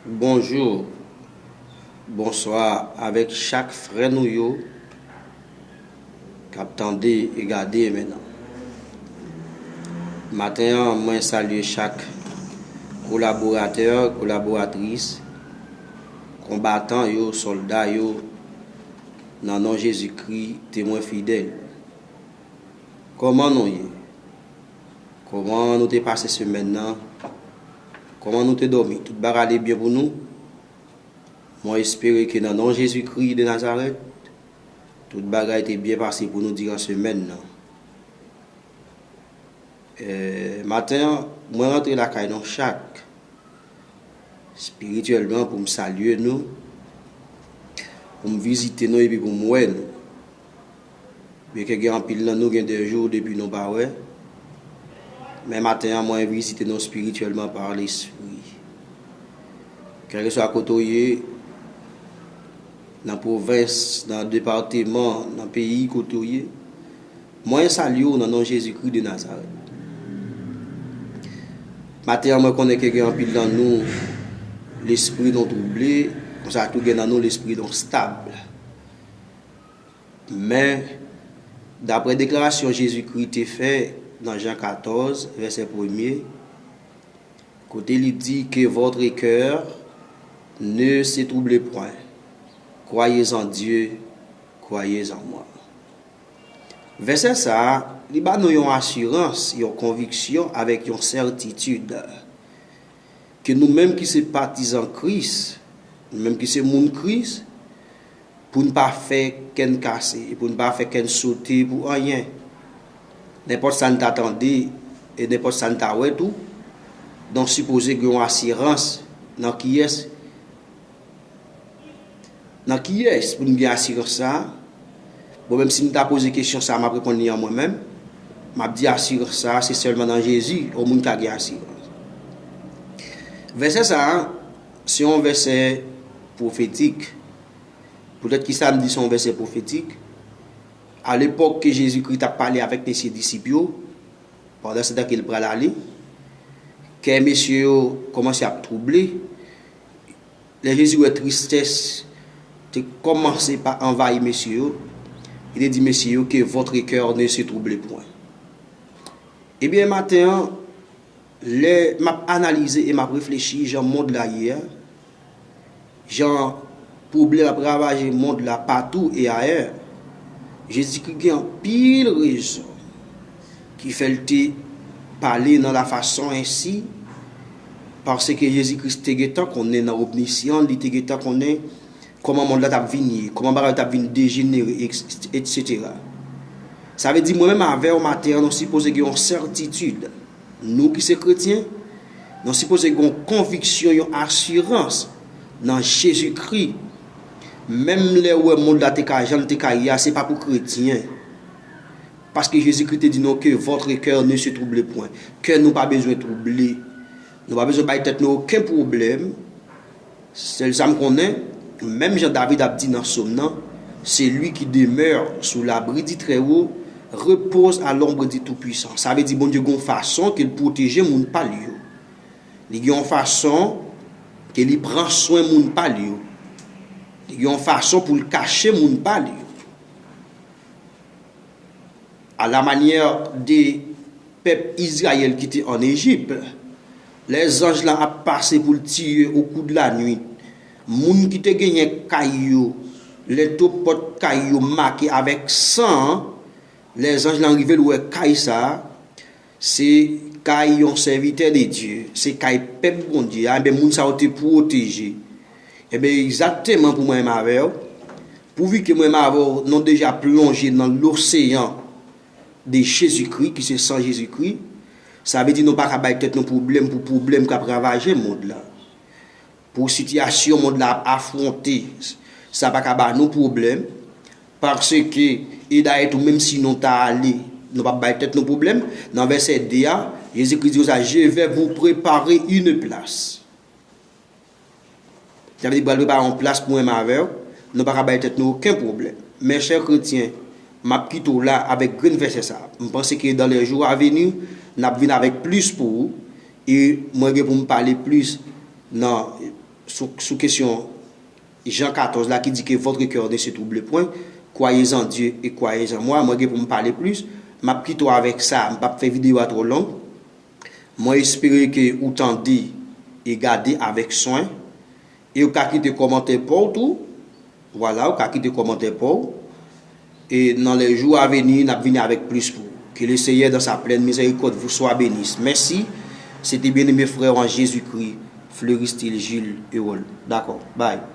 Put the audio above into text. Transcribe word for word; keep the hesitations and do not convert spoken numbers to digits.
Bonjou, bonswa avèk chak frè nou yo k ap tande e gade menm nan. Maten an, mwen salye chak kolaboratè, kolaboratris, konbatan yo, sòlda yo, nan non Jezikri, temwen fidèl. Kòman nou ye? Kòman nou te pase semèn nan? Kòman nou te dòmi? Tout bagay ale byen pou nou? Mwen espere ke nan non Jezikri de Nazarèt, tout bagay te byen pase pou nou diran semèn nan. Eh, maten an, mwen rantre lakay nou chak, espirityèlman, pou m salye nou, pou m vizite nou epi pou m wè nou. Byenke gen anpil nan nou gen de jou depi nou pa wè, men maten an mwen vizite nou espirityèlman pa Lespri. Kèlkeswa kote w ye, nan pwovens, nan depatman, nan peyi kote w ye, mwen salye w nan non Jezikri de Nazarèt. Maten an, mwen konnen ke gen anpil nan nou, lespri nou twouble, konsa tou gen nan nou lespri nou stab. Men, daprè deklarasyon Jezikri te fè nan Jan katòz, vèsè premye, kote li di, Que votre cœur ne se trouble point. Croyez en Dieu, croyez en moi. Vèsè sa a, li ba nou yon asirans, yon konviksyon avèk yon sètitid ke nou menm ki se patizan Kris, nou menm ki se moun Kris, pou n pa fè kè n kase, e pou n pa fè kè n sote pou anyen. Nenpòt sa n ta tande, e nenpòt sa n ta wè tou, donk sipoze gen yon asirans nan kiyès, nan kiyès pou n gen asirans sa a. Bon, menm si m ta poze kesyon sa a, m ap reponn li an mwen menm. M ap di asirans sa a, se sèlman nan Jezi yon moun ka gen asirans. Vèsè sa a, se yon vèsè pwofetik. Poutèt ki sa m di se yon vèsè pwofetik? Alepòk ke Jezikri t ap pale avèk mesye disip yo, pandan se tan ke l pral ale, kè mesye yo kòmanse ap twouble. Lè Jezi wè tristès te kòmanse pa anvayi mesye yo, li te di mesye yo, Que votre cœur ne se trouble point. Ebyen, maten an, lè m ap analize e m ap reflechi jan mond la ye a, jan pwoblèm ap ravaje mond la patou e ayè, Jezikri gen anpil rezon ki fè l te pale nan la fason ensi, paske Jezikri te gentan konnen nan omnisyan, li te gentan konnen kòman mond la t ap vin ye, kòman bagay yo t ap vin dejenere, etsetera. Sa vle di, mwen menm avè w maten an, nou sipoze gen yon sètitid. Nou ki se kretyen, nou sipoze gen yon konviksyon, yon asirans nan Jezikri. Menm lè w wè mond la te ka, jan l te ka ye a, se pa pou kretyen. Paske Jezikri te di nou, Que votre cœur ne se trouble point. Kè nou pa bezwen twouble. Nou pa bezwen bay tèt nou okenn pwoblèm. Sèl sa m konnen, menm jan David ap di nan sòm nan, Celui qui demeure sous l'abri du Très-Haut repose à l'ombre du Tout-Puissant. Sa vle di Bondye gen yon fason ke l pwoteje moun pa l yo. Li gen yon fason ke li pran swen moun pa l yo. Li gen yon fason pou l kache moun pa l yo. À la manière de pèp Izrayèl ki te ann Ejip, lè zanj lan ap pase pou l tiye au cours de la nuit, moun ki te genyen kay yo, lentwo pòt kay yo make avèk san an, lè zanj lan rive, l wè kay sa a, se kay yon sèvitè de Dye, se kay pèp Bondye a, enben, moun sa yo te pwoteje. Enben, egzakteman pou mwen menm avè w, pouvi ke mwen menm avè w, nou deja plonje nan loseyan de Jezikri, ki se san Jezikri, sa vle di nou pa ka bay tèt nou pwoblèm pou pwoblèm k ap ravaje mond la. Pou sitiyasyon mond la ap afwonte, sa pa ka ba nou pwoblèm, paske, e dayè tou, menm si nou ta ale, nou p ap bay tèt nou pwoblèm. Nan vèsè de a, Jezikri di konsa, Je vais vous préparer une place. Sa vle di, pral prepare yon plas pou mwen menm avè w, nou pa ka bay tèt nou okenn pwoblèm. Men chè kretyen, m ap kite w la avèk grenn vèsè sa a. M panse ke dans les jours à venir, n ap vin avèk plis pou ou, e mwen gen pou m pale plis nan sou, sou kesyon Jan katòz la ki di que votre cœur ne se trouble point, croyez en Dieu et croyez en moi. Mwen gen pou m pale plis. M ap kite w avèk sa, m p ap fè videyo a twò long. Mwen espere ke ou tande e gade avèk swen. E ou ka kite kòmantè pa w tou. Vwala, ou ka kite kòmantè pa w. E dans les jours à venir, n ap vini avèk plis pou ou. Que le Seigneur, dans sa pleine miséricorde, vous soit bénisse. Merci. C'était bien-aimé frère en Jésus-Christ, Fleuristil Gilles Erol. D'accord. Bye.